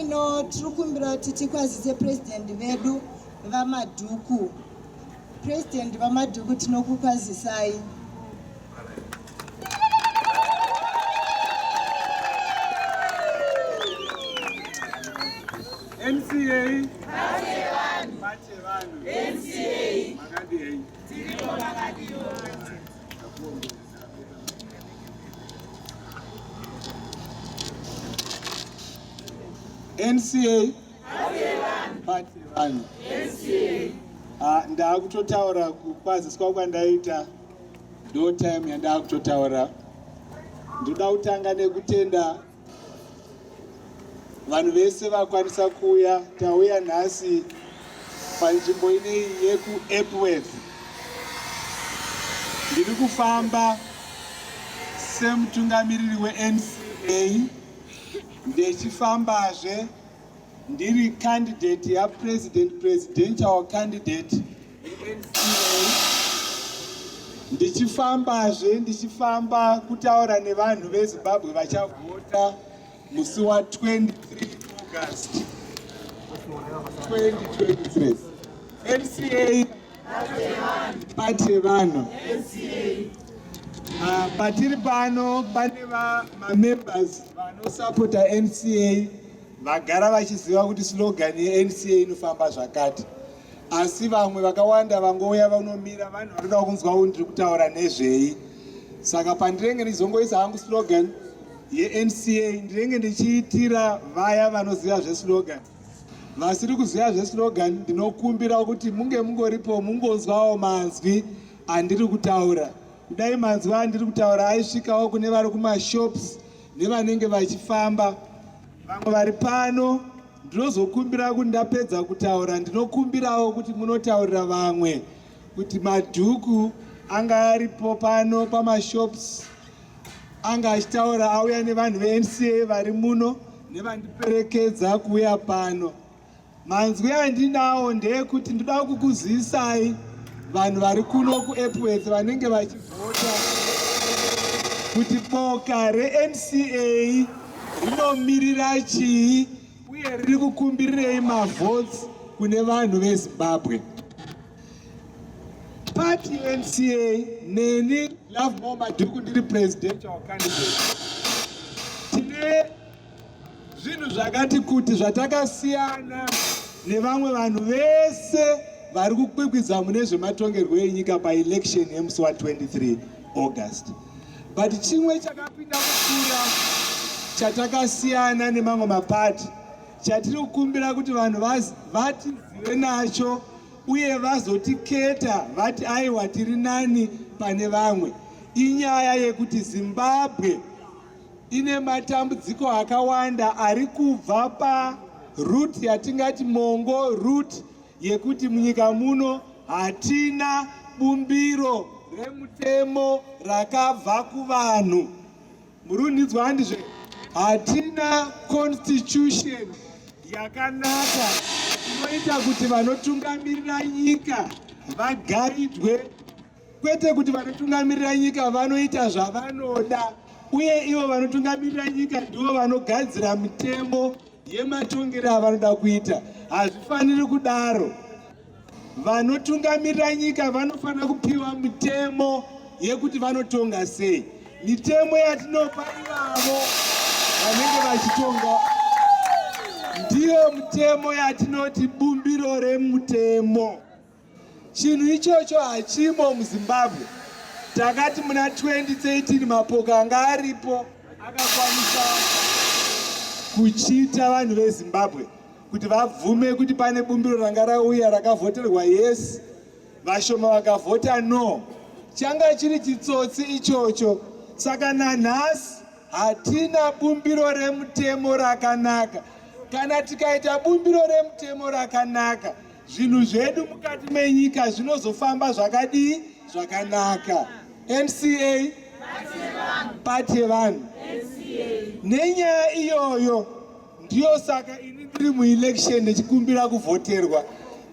ino tiri kumbira kuti tikwazise purezidendi vedu VaMadhuku. President VaMadhuku tinokukwazisai. NCA Pate vanhu. NCA Makadii? Tiripo makadiwa. NCA Pate vanhu. Ah, ndakutotaura kukwaziswa kwandaita ndo time yandakutotaura. Ndoda kutanga nekutenda vanhu vese vakwanisa kuuya. Tauya nhasi panzvimbo ineyi yekuEpworth. Ndiri kufamba semutungamiriri weNCA ndechifambazve ndiri candidate yapresident, presidential candidate yeNCA, ndichifambazve ndichifamba kutaura nevanhu veZimbabwe vachavhota musi wa23 August 2023. NCA pati yevanhu. Ah, patiri pano pane mamembers vanosapota NCA vagara vachiziva kuti slogan yeNCA inofamba zvakati, asi vamwe vakawanda vangouya vanomira vanhu vanoda kunzwa kuti ndiri kutaura nezvei. Saka pandinenge ndichizongoisa hangu slogan yeNCA ndinenge ndichiitira vaya vanoziva zveslogan. Vasiri kuziva zveslogan ndinokumbira kuti munge mungoripo mungonzwawo manzwi andiri kutaura. Kudai manzwi andiri kutaura aisvikawo kune vari kumashops nevanenge vachifamba. Vamwe vari pano ndinozokumbira kuti ndapedza kutaura ndinokumbirawo kuti munotaurira vamwe kuti Madhuku anga aripo pano pamashops anga achitaura, auya nevanhu veNCA vari muno nevandiperekedza kuuya pano. Manzwi andinawo ndeyekuti ndoda kukuzivisai vanhu vari kuno kuEpworth vanenge vachivhota kuti boka reNCA rinomirira chii uye riri kukumbirirei mavotes kune vanhu veZimbabwe. Party NCA neni Lovemore Madhuku ndiri presidential candidate. Tine zvinhu zvakati kuti zvatakasiyana nevamwe vanhu vese vari kukwikwidza mune zvematongerwo enyika paelection yemusi wa23 August. But chimwe chakapinda kukura chatakasiyana nemamwe mapati chatiri kukumbira kuti vanhu vatizive nacho uye vazotiketa vati aiwa tiri nani pane vamwe inyaya yekuti Zimbabwe ine matambudziko akawanda ari kubva paroot yatingati mongo root yekuti munyika muno hatina bumbiro remutemo rakabva kuvanhu. Murunhidzwa handizve, hatina constitution yakanaka inoita kuti vanotungamirira nyika vagaidwe, kwete kuti vanotungamirira nyika vanoita zvavanoda, uye ivo vanotungamirira nyika ndivo vanogadzira mitemo yematongero avanoda kuita. Hazvifaniri kudaro. Vanotungamirira nyika vanofanira kupiwa mitemo yekuti vanotonga sei. Mitemo yatinopa ivavo vanenge vachitonga ndiyo mitemo yatinoti bumbiro remutemo. Chinhu ichocho hachimo muZimbabwe. Takati muna 2013 mapoka anga aripo akakwanisa kuchita vanhu veZimbabwe kuti vabvume kuti pane bumbiro ranga rauya rakavhoterwa yes, vashoma vakavhota no. Changa chiri chitsotsi ichocho. Saka nanhasi hatina bumbiro remutemo rakanaka. Kana tikaita bumbiro remutemo rakanaka, zvinhu zvedu mukati menyika zvinozofamba zvakadii? Zvakanaka. NCA pati yevanhu. Nenyaya iyoyo ndiyo saka ini ndiri muelection ndichikumbira kuvhoterwa,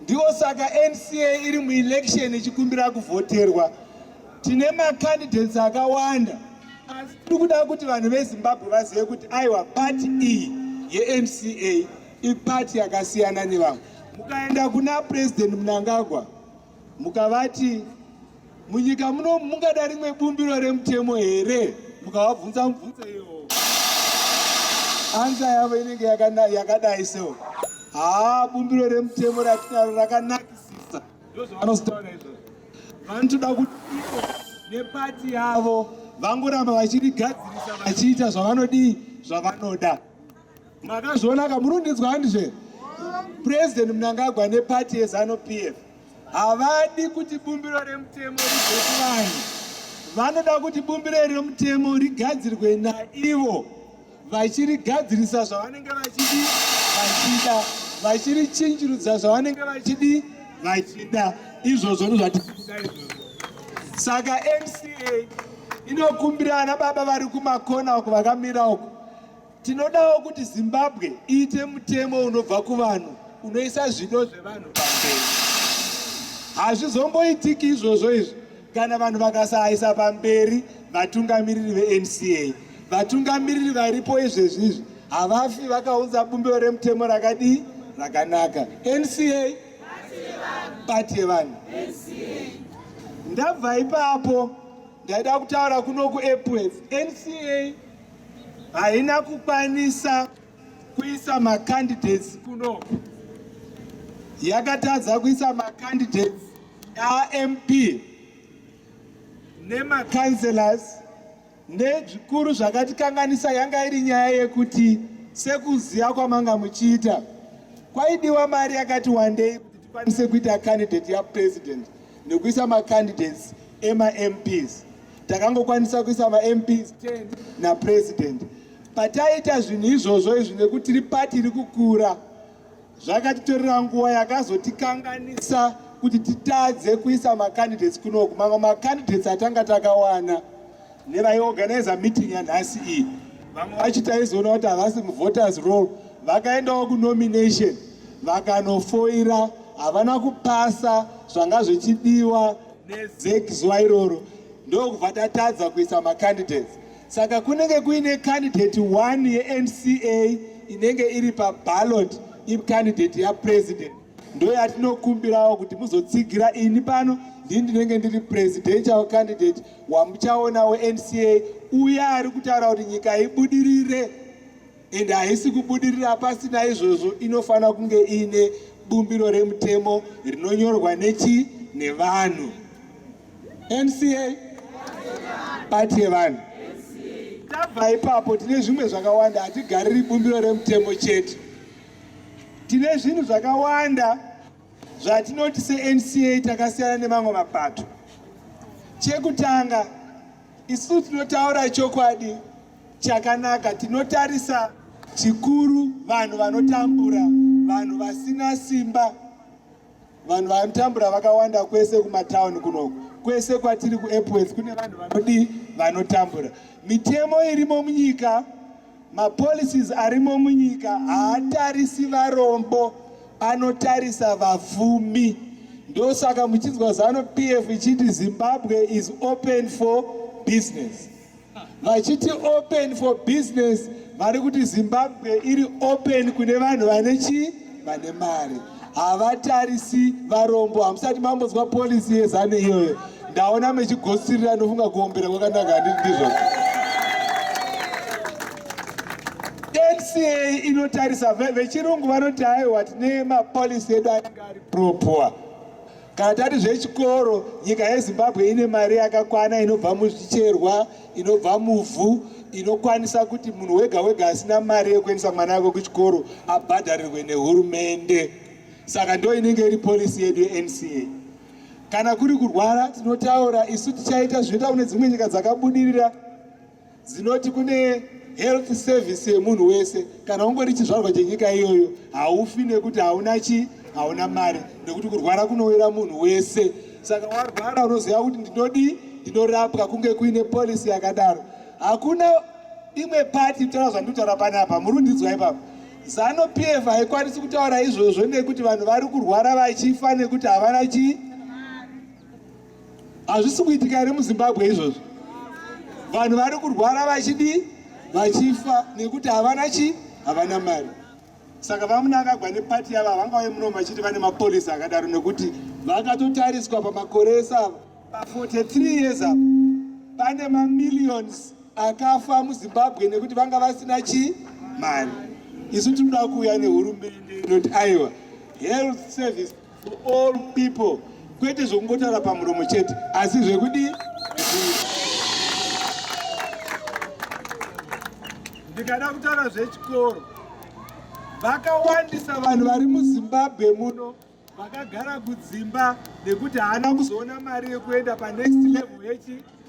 ndiyo saka NCA iri muelection ichikumbira kuvhoterwa. Tine macandidates akawanda, asi tiri kuda kuti vanhu veZimbabwe vazive kuti aiwa pati iyi yeNCA ipati yakasiyana nevamwe. Mukaenda kuna President Mnangagwa mukavati munyika muno mungada rimwe bumbiro remutemo here, mukavabvunza mubvunzo iyowo, answer yavo inenge yakadai so: "Haa, bumbiro remutemo ratinaro rakanakisisa." Ndozvavanozotaura izvozvo. Vanotoda kuti ivo nepati yavo vangoramba vachirigadzirisa, vachiita zvavanodii, zvavanoda. Makazviona ka? Murundidzwa handizve? President Mnangagwa nepati yeZANU PF havadi kuti bumbiro remutemo ribve kuvanhu. Vanoda kuti bumbiro remutemo rigadzirwe naivo, vachirigadzirisa zvavanenge vachidi, vachida, vachirichinjirudza zvavanenge vachidi, vachida. Izvozvo ndozvatikuda izvozvo. Saka NCA inokumbira ana baba vari kumakona uko, vakamira uko, tinodawo kuti Zimbabwe iite mutemo unobva kuvanhu, unoisa zvido zvevanhu pamberi. Hazvizomboitiki izvozvo izvi kana vanhu vakasaisa pamberi vatungamiriri veNCA. Vatungamiriri varipo izvezvi izvi havafi vakaunza bumbiro remutemo rakadii, rakanaka. NCA, pati yevanhu. Ndabva ipapo, ndaida kutaura kuno kuEpworth. NCA haina kukwanisa kuisa macandidates kunoku. Yakatadza kuisa macandidates aMP nemacouncillors. Nezvikuru zvakatikanganisa yanga iri nyaya yekuti, sekuziva kwamanga muchiita, kwaidiwa mari yakati wandei kuti tikwanise kuita candidate yapresident nekuisa macandidates emaMPs. Takangokwanisa kuisa maMPs 10 napresident. Pataita zvinhu izvozvo izvi, nekuti tiri pati iri kukura, zvakatitorera nguva yakazotikanganisa kuti titadze kuisa macandidates kunoku. Mamwe macandidates atanga takawana nevaiorganiza meeting yanhasi iyi, vamwe vacho taizoona kuti havasi muvoters roll, vakaendawo kunomination vakanofoira, havana kupasa zvanga zvichidiwa neZEC zuva iroro, ndokubva tatadza kuisa macandidates. Saka kunenge kuine candidate 1 yeNCA inenge iri paballot, icandidate yapresident. Ndo yatinokumbirawo kuti muzotsigira. Ini pano ndini ndinenge ndiri presidential candidate wamuchaona weNCA, uye ari kutaura kuti nyika ibudirire, ende haisi kubudirira pasina izvozvo. Inofanira kunge iine bumbiro remutemo rinonyorwa nechi nevanhu. NCA, pati yevanhu. Tabva ipapo, tine zvimwe zvakawanda. Hatigariri bumbiro remutemo chete, tine zvinhu zvakawanda zvatinoti seNCA takasiyana nemamwe mapato. Chekutanga, isusu tinotaura chokwadi chakanaka. Tinotarisa chikuru vanhu vanotambura, vanhu vasina simba. Vanhu vanotambura vakawanda kwese kumatauni kunoku, kwese kwatiri kuEpworth kune vanhu vanodii, vanotambura. Mitemo irimo munyika, mapolicies arimo munyika haatarisi varombo, anotarisa vafumi. Ndosaka muchinzwa ZANU PF ichiti "Zimbabwe is open for business." Vachiti open for business, vari kuti Zimbabwe iri open kune vanhu vane chii, vane mari. Havatarisi varombo. Hamusati mambonzwa policy yeZANU iyoyo? Ndaona mechigotsirira, ndofunga kuombera kwakanaka, handiti ndizvo? NCA inotarisa vechirungu vanoti haiwa, tine mapolicy edu anenge ari pro-poor. Kana tati zvechikoro, nyika yeZimbabwe ine mari yakakwana inobva muzvicherwa, inobva muvhu, inokwanisa kuti munhu wega wega asina mari yekuendesa mwana wake kuchikoro abhadharirwe nehurumende. Saka ndo inenge iri policy yedu yeNCA. Kana kuri kurwara, tinotaura isu tichaita zvinoita kune dzimwe nyika dzakabudirira dzinoti kune health service yemunhu wese. Kana ungori chizvarwa chenyika iyoyo, haufi nekuti hauna chi hauna mari, nekuti kurwara kunowira munhu wese. Saka warwara, unoziva kuti ndinodii, ndinorapwa. Kunge kuine policy yakadaro. Hakuna imwe pati kutaura zvandikutaura panapa. Muri kundinzwa ipapo? ZANU PF haikwanisi kutaura izvozvo nekuti vanhu vari kurwara vachifa nekuti havana chii. Hazvisi kuitika here muZimbabwe izvozvo? Vanhu vari kurwara vachidii, vachifa nekuti havana chi. Havana mari. Saka vaMnangagwa nepati yavo havangauye muno vachiti vane mapolisi akadaro, nekuti vakatotariswa pamakore ese ava, pa43 years apa, pane mamillions akafa muZimbabwe nekuti vanga vasina chii? Mari. Isu tinoda kuuya nehurumende inoti aiwa, health service for all people, kwete zvokungotaura pamuromo chete, asi zvekudii? Ndikada kutaura zvechikoro, vakawandisa vanhu vari muZimbabwe muno vakagara kudzimba nekuti haana kuzoona mari yekuenda panext level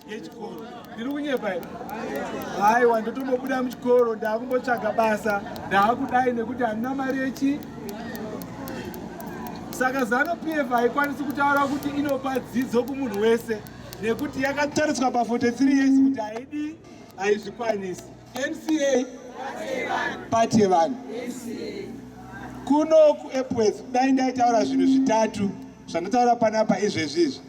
yechikoro. Ndiri kunyepa here? Haiwa, ndotombobuda muchikoro, ndaakumbotsvaga basa, ndaakudai nekuti handina mari yechi. Saka ZANU PF haikwanisi kutaura kuti inopa dzidzo kumunhu wese nekuti yakatariswa pa43 years kuti haidi, haizvikwanisi. NCA, pati yevanhu. Kuno kuEpworth, dai ndaitaura zvinhu zvitatu zvandataura panapa izvezvi izvi,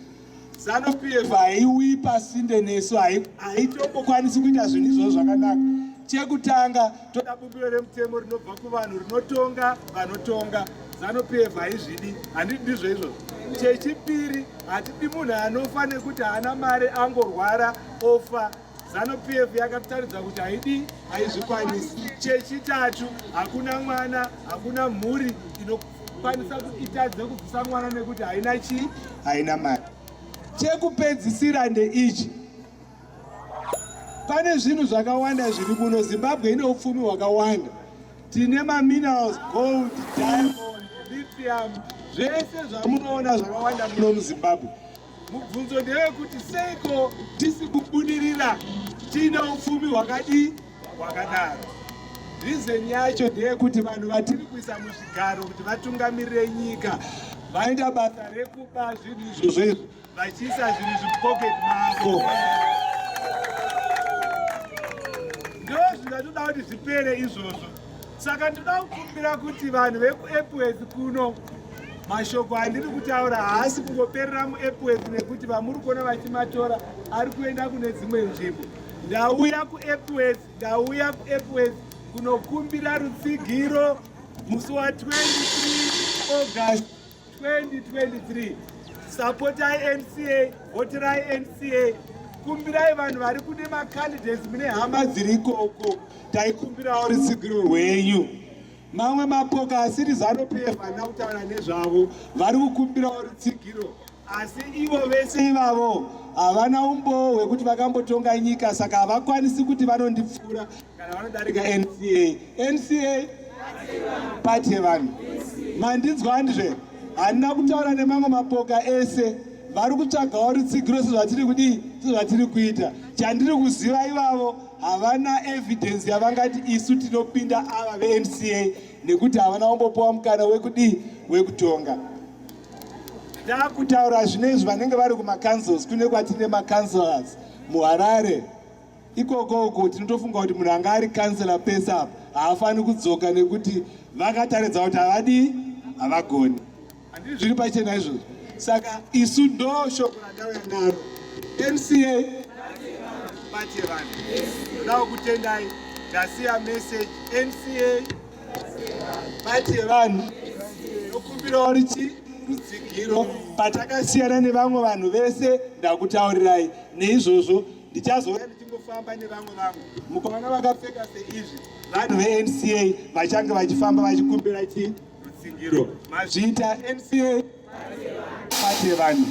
ZANU PF haiwi pasinde nesu, haitombokwanisi kuita zvinhu izvozvo zvakanaka. Chekutanga, toda bumbiro remutemo rinobva kuvanhu, rinotonga vanotonga. ZANU PF haizvidi, handidi, ndizvo izvozvo. Chechipiri, hatidi munhu anofa nekuti haana mari, angorwara ofa. ZANU PF yakataridza kuti haidi, haizvikwanisi. Chechitatu, hakuna mwana, hakuna mhuri inokwanisa kuti itadze kubvisa mwana nekuti haina chii? Haina mari. Chekupedzisira ndeichi: pane zvinhu zvakawanda zviri muno. Zimbabwe ine upfumi hwakawanda. Tine maminerals, gold, diamond, lithium, zvese zvamunoona zvakawanda muno muZimbabwe. Mubvunzo ndewekuti seiko tisi kubudirira tiine upfumi hwakadii, hwakadaro? Reason yacho ndeyekuti vanhu vatiri kuisa muzvigaro kuti vatungamirire nyika vaita basa rekuba zvinhu izvozvo izvo, vachiisa zvinhu zvimupocket mavo. Ndo zvingatoda kuti zvipere izvozvo. Saka ndoda kukumbira kuti vanhu vekuEpworth kuno, mashoko andiri kutaura haasi kungoperera muEpworth, nekuti vamuri kuona vachimatora ari kuenda kune dzimwe nzvimbo. Ndauya kuEpworth, ndauya kuEpworth kunokumbira rutsigiro musi wa23 August 2023. Sapotai NCA, voterai NCA, kumbirai vanhu vari kune macandidates, mune hama dziri ikoko, taikumbirawo rutsigiro rwenyu. Mamwe mapoka asiri ZANU PF handina kutaura nezvavo, vari kukumbirawo rutsigiro, asi ivo vese ivavo havana umbowo hwekuti vakambotonga nyika, saka havakwanisi kuti vanondipfuura kana vanodarika NCA. NCA, pati yevanhu. Mandinzwa, handizve? Handina kutaura nemamwe mapoka ese vari kutsvagawo rutsigiro sezvatiri kudii, sezvatiri kuita. Chandiri kuziva, ivavo havana evidence yavangati isu tinopinda ava veNCA, nekuti havana kumbopiwa mukana wekudii, wekutonga. Takutaura zvino izvi, vanenge vari kumacouncils, kune kwatine macouncillors muHarare ikoko uko, tinotofunga kuti munhu anga ari kansela pese apa haafaniri kudzoka nekuti vakataridza kuti havadii, havagoni. Handii zviri pachena izvozvo? Saka isu ndo shoko randauya naro: NCA, pati yevanhu. Ndodawo kutendai. Ndasiya message: NCA, pati yevanhu. Nokumbirawo richi rutsigiro. Patakasiyana nevamwe vanhu vese ndakutaurirai. Neizvozvo ndichazouya ndichingofamba nevamwe vangu. Mukaona vakapfeka seizvi, vanhu veNCA vachange vachifamba vachikumbira chi rutsigiro. Mazviita. NCA, pati yevanhu.